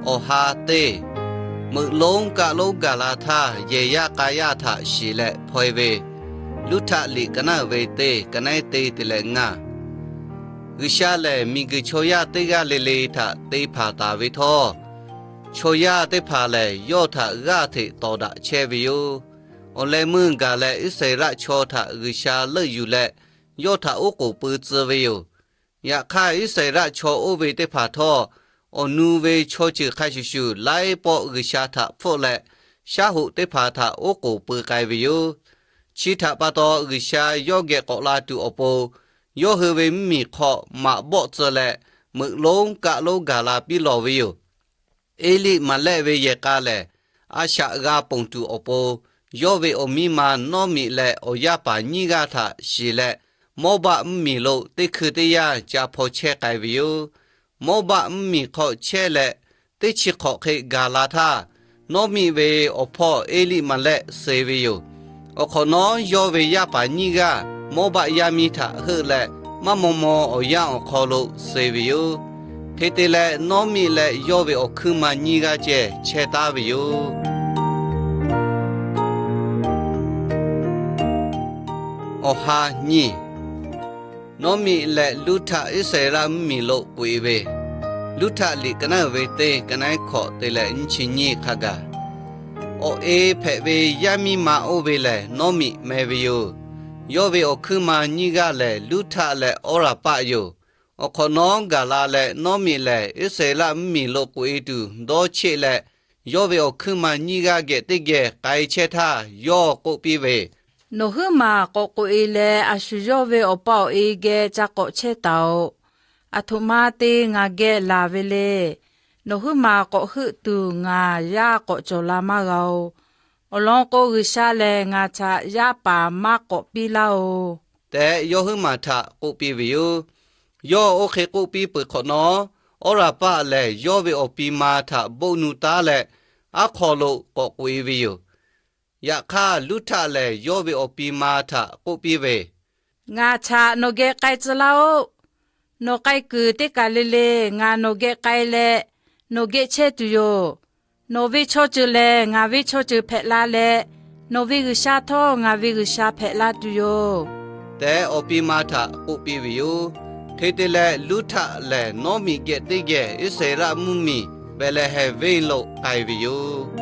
Awˬ ha teˇ, meuꞈ lonˉ kaˆ lonˉ gaˬ la htaˇ, yehˬ yaˇ k'a yaˇ htaꞈ shiˍ leh hpaw-e ve, Luˇhtaˆ liꞈ ka naˉ uiˍ ve teˇ ka naˉ te te leh ngaˇ. G'uiˬsha lehˬ, miˬguiˬ chaw yaˇ teˇ g'aˇ le le htaꞈ te hpanˍ taˍ ve htawˇ, chaw yaˇ teˇ hpaˍ lehˬ, yawˇ htaꞈ g'aˇ hteꞈ tawˍ daꞈ chehˇ ve yoˬ. Awˬ leh meuˇ gaˬ leh Iˉsaˍreˍlaˆ chaw htaꞈ G'uiˬsha leuˆ yuˬ leh, yawˇ htaꞈ oˉ k'oˍ pui tcuh ve yoˬ. Yaꞈ hk'aˇ, Iˉsaˍreˍlaˆ chaw oˇ ve teˇ hpaˍ htawˇ, awˬ nu ve chaw ceuˬ hk'a shuˍ shuˍ laiˉ pawˆ G'uiˬsha htaꞈ hpfuhˆ leh, shaˉ hoꞈ teˇ hpaˍ htaꞈ oˉ k'oˍ pui k'ai ve yoˬ. Chi htaꞈ pa taw, G'uiˬsha yawˇ geh k'awꞈ la tuˬ awˬ pon, yawˇ hui ve mvuhˇmiˬ hk'aw maꞈ bawˆ tcuh leh, meuꞈ lonˉ kaˆ lonˉ gaˬ la piˇ lawˬ ve yoˬ. Eˇliˆmaˍlehˆ ve yehˬ k'a lehˬ, a shaꞈ g'a ponˬ tuˬ awˬ pon, yawˇ ve awˬ miˇ ma Nawˇmiˆ leh awˬ yaˇ paˍ nyiˇ g'aˇ htaꞈ shiˍ leh, Mawˇbaˆ mvuhˇmiˬ lo teˇ hkui teˇ yanˇ ca hpaw chehˇ k'ai ve yoˬ. Mawˇbaˆ mvuhˇmiˬ hk'aw chehˇ leh, teˇ chi hk'awꞈ hk'e gaˬ la htaˇ, Nawˇmiˆ ve awˬ hpawˇ Eˇliˆmaˍlehˆ suh ve yoˬ. Awˬ hk'awꞈ nawˉ, yawˇ ve yaˇ paˍ nyiˇ g'aˇ Mawˇbaˆ yaˇ miˇ htaꞈ heuˆ leh, maˇ maw maw awˬ yanˇ awˬ hk'aw lo suh ve yoˬ. Hk'e te leh, Nawˇmiˆ leh yawˇ ve awˬ hkuiˉ ma nyiˇ g'aˇ ceh chehˇ taˉ ve yoˬ. Awˬ ha nyiˇ, Nawˇmiˆ leh Luˇhtaˆ Iˉsaˍreˍlaˆ mvuhˇmiˬ lo k'oꞈ-e ve, Luˇhtaˆ liꞈ ka naˉ uiˍ ve teˇ ka naˉ hkawꞈ te leh nyiˇ chi nyiˇ hk'a gaˬ. Awˬ e hpehꞈ ve yaˇ miˇ ma oˇ ve lehˬ, Nawˇmiˆ meh ve yoˬ. Yawˇ ve awˬ hkuiˉ ma nyiˇ g'aˇ lehˬ, Luˇhtaˆ leh Awˉraˍpaˆ yoˬ. Awˬ hk'awꞈ nawˉ gaˬ la leh, Nawˇmiˆ lehˬ Iˉsaˍreˍlaˆ mvuhˇmiˬ lo k'oꞈ-e tuˬ dawˇ cheˆ leh, yawˇ ve awˬ hkuiˉ ma nyiˇ g'aˇ geh teˇ geh k'ai chehˇ htaˇ, yawˇ k'oˆ piˇ ve, Nawˬ huiˉ maˬ k'awꞈ k'oꞈ-e leh, a shu yawˇ ve awˬ pa awˬ e geh ca k'awꞈ chehˇ taˍ-oꞈ. Aˬ htoꞈ ma te ngaˬ geh laˬ ve le. Nawˬ huiˉ maˬ k'awꞈ heuˆ tuˬ ngaˬ yaˇ k'awꞈ cawˬ la maˇ g'a-oˬ. Awˬ lawn k'o, G'uiˬsha lehˬ ngaˬ htaꞈ yaˇ paˍ maˇ k'awꞈ piˇ laˇ-oˬ, tehꞈ yawˇ huiˉ maˬ htaꞈ k'oˆ piˇ ve yoˬ. Yawˇ oˇ hk'e k'oˆ piˇ peuˬ hk'awꞈ nawˉ, Awˉraˍpaˆ lehˬ yawˇ ve awˬ pi ma htaꞈ boˆ nu taˉ leh, aˉ hk'aw lo k'awꞈ k'oꞈ-e ve yoˬ. Yaꞈ hk'aˇ, Luˇhtaˆ lehˬ yawˇ ve awˬ pi ma htaꞈ k'oˆ piˇ ve, Ngaˬ htaꞈ nawˬ geh k'ai tcuh laˇ-oˆ. Nawˬ k'ai kuiˬ teˇ kaˬ le le ngaˬ nawˬ geh k'ai leh, nawˬ geh chehˇ tuˬ yoˬ. Nawˬ ve chaw ceuˬ lehˬ ngaˬ ve chaw ceuˬ hpehꞈ la leh, nawˬ ve G'uiˬsha htawˇ ngaˬ ve G'uiˬsha hpehꞈ la tuˬ yoˬ, tehꞈ awˬ pi ma htaꞈ k'oˆ piˇ ve yoˬ. Hk'e te leh, Luˇhtaˆ lehˬ Nawˇmiˆ geh teˇ geh Iˉsaˍreˍlaˆ mvuhˇmiˬ Behˍlehˍhehnˍ venˇ lo k'ai ve yoˬ.